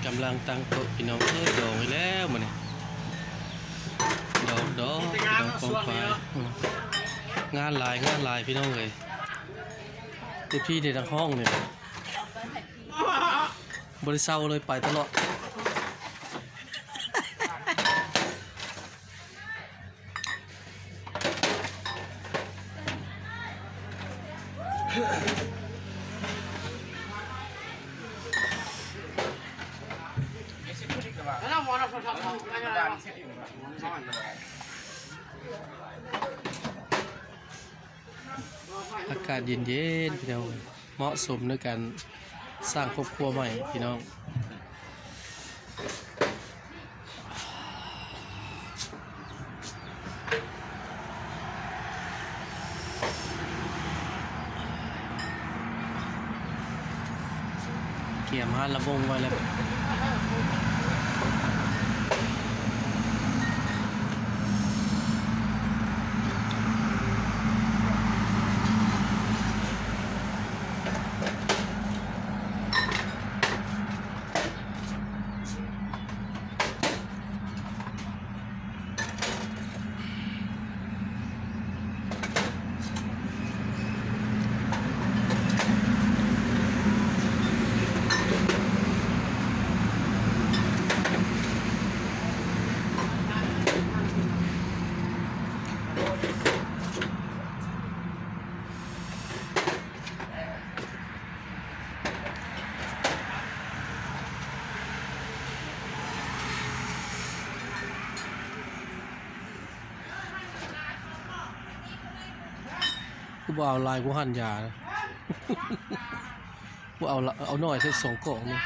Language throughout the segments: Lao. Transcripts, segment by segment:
ກຳລັງຕັ້ງໂຕະພີ່ນ້ອງເອີຍ ດອງອີກແລ້ວມື້ນີ້ ດອງ ດອງ ພີ່ນ້ອງປ້ອງປາຍ. ອືມ ງານຫຼາຍ ງານຫຼາຍພີ່ນ້ອງເອີຍ ເອັຟຊີໃນທາງຫ້ອງນີ້ ບໍ່ໄດ້ເຊົາເລີຍ ໄປຕະຫຼອດ. ອາກາດເຢັນໆ ພີ່ນ້ອງ ເໝາະສົມໃນການສ້າງຄອບຄົວໃໝ່ພີ່ນ້ອງ. ກຽມຮ້ານລຳວົງໄວ້ແລ້ວ. ຄືບໍ່ເອົາຫຼາຍກວ່າຫັ້ນຢາ ບໍ່ເອົາລະ ເອົາໜ້ອຍແທ້ສອງກອງນີ້.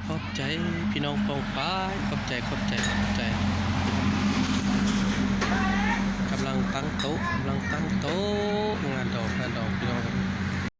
ຂອບໃຈພີ່ນ້ອງປ້ອງປາຍ ຂອບໃຈ ຂອບໃຈ ຂອບໃຈ. ກຳລັງຕັ້ງໂຕະ ກຳລັງຕັ້ງໂຕະ ງານດອງ ງານດອງພີ່ນ້ອງ.